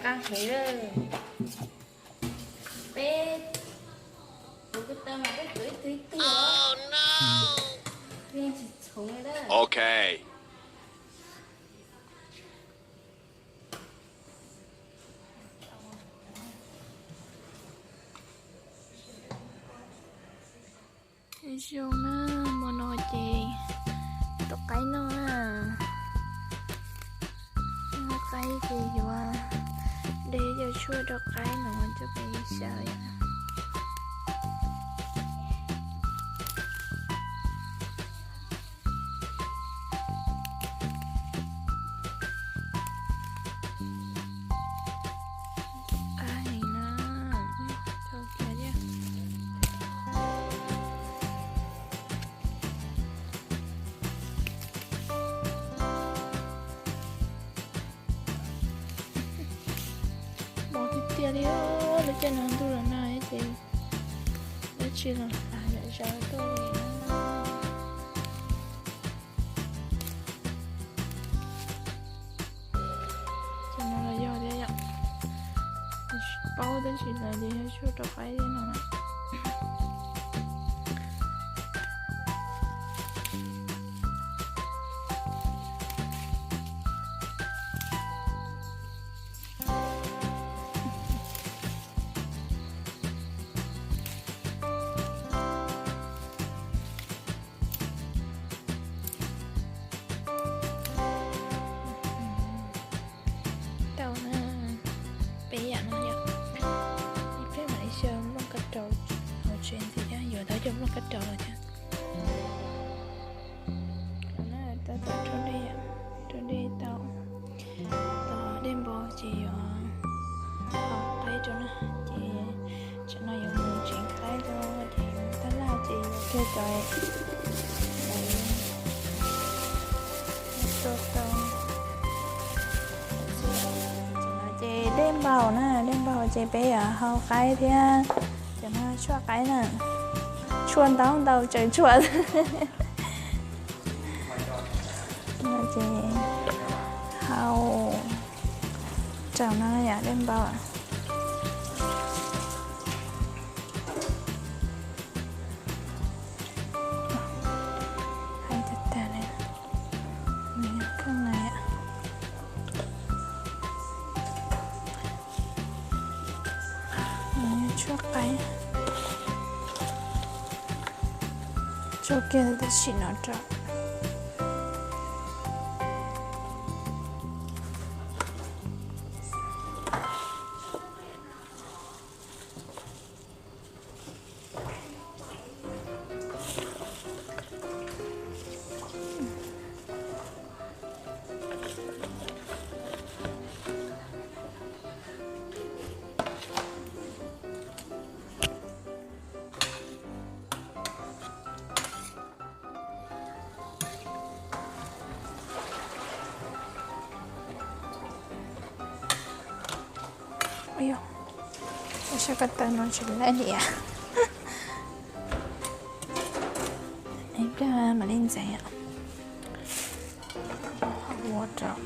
Qab heev lawm. Peb, kuv ko taw mas peb tuav ib tug ib tug os. Peb yeej tsis txhoov li lawm. Ok. Zoo na, hmo no ces tua qaib noj na. Tua qaib ces yuav de cov tshuaj rau qaib no coj pem xyaw. Qab heev na. Tau kiag thiab. Mob tiag tiag li, lub caij no ntuj los nag ces dab tsi los yam zaws tuaj li. Cov no los yog thiab yom. Paub tab sis lawv ces yog tshuaj rau qaib thiab no na. Tau na, peb yam no yom. Ib pliag mam li xyaw nplooj kab rauv hauv tsev ntxiv thiab, yuav tau cov nplooj kab rauv los thiab. Tab tom rau dej, rau dej tau, tau dej npau ces yuav hau qaib rau na. Ces tsam no yuav mus tsev qaib rau ces yuav tab laj ces yuav kiag cov tua tau. Ces dej npau na, dej npau ces peb yuav hau qaib thiab. Cov no tshuaj qaib na, tshuaj ntau ntau tsawv tshuaj. Ces hau rau no yom, dej npau. Heev tag tag li. Nws nyob koj na yom. Nws nyob tshuaj qaib. Tso kiag tam sim no rau. Ua, ua saib ko taw no tsis laij li. Ib pliag mam li ntxeev. Ua rau.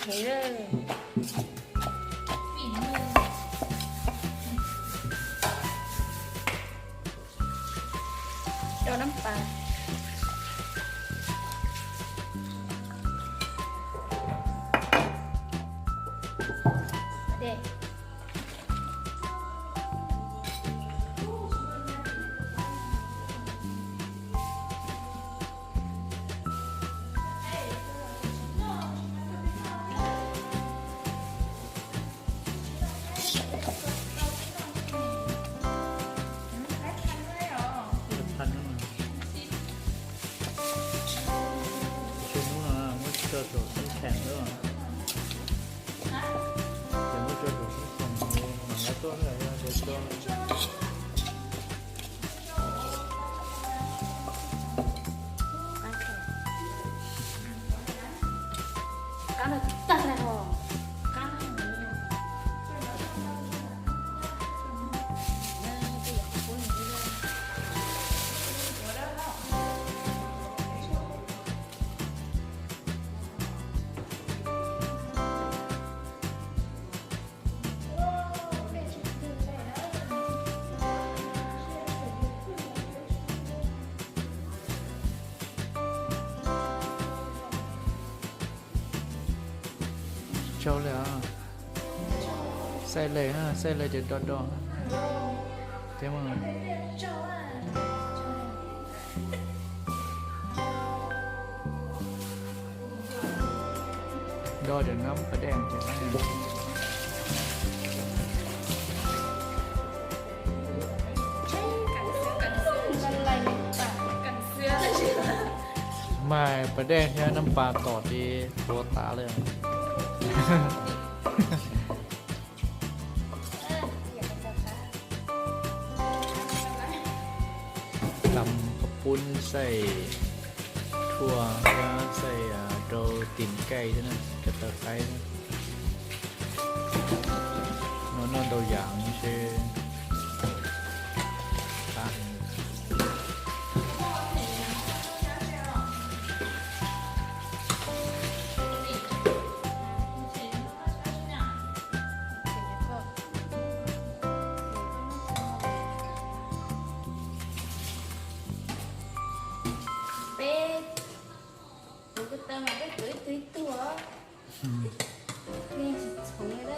Heev lawm. Rau nab pas. Hnub no muab tso saum xab kheem xwb. Ces muab tso saum xab kheem, mam li tuaj lawm ces tso. Tsau li os. Xaij lej, xaij lej ces do do thiab mas. Do cov nab pas dej ces mas pas dej thiab nab pas tom ces puas tas lawm. Tam qhov pub xaij thuaj thiab xaij rau tim kaij thiab na, cov taw qaib. No noj ntau yam seb qab. Peb, kuv ko taw mas peb kwv ib tug ib tug os. Yeej tsis txhoov li na.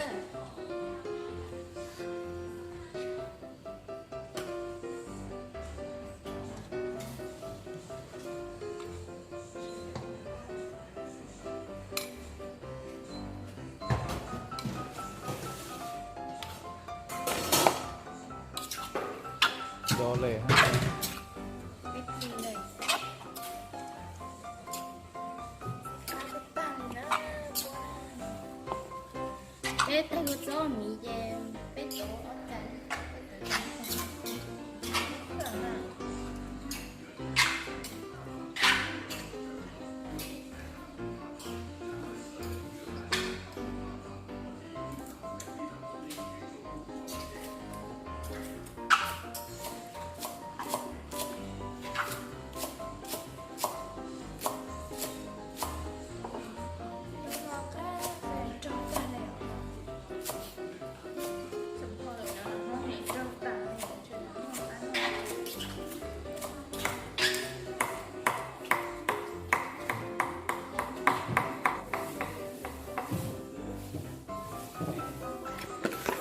Do lawm. Peb tag lub txob miv ces peb tau ob tag.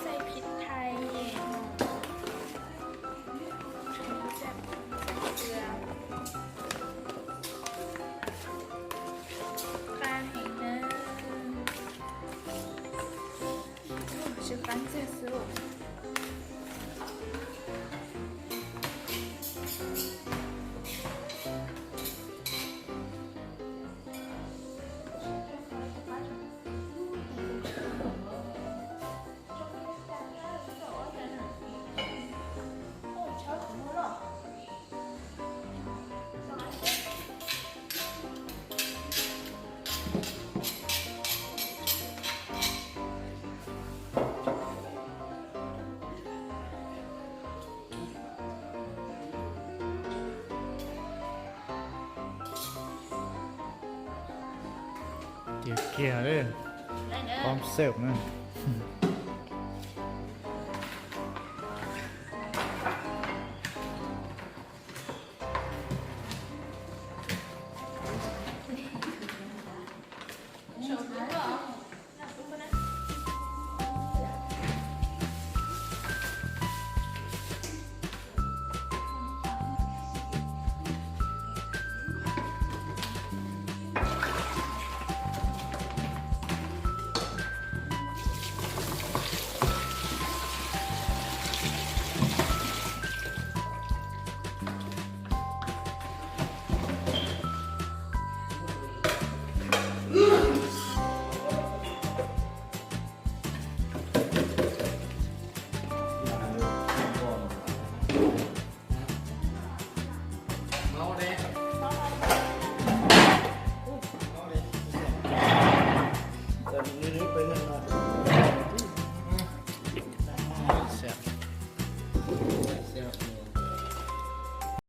Xaij phim thais, qab heev na, tsis qab ntxiag xwb. Tiav kiag li. Bomb sale na.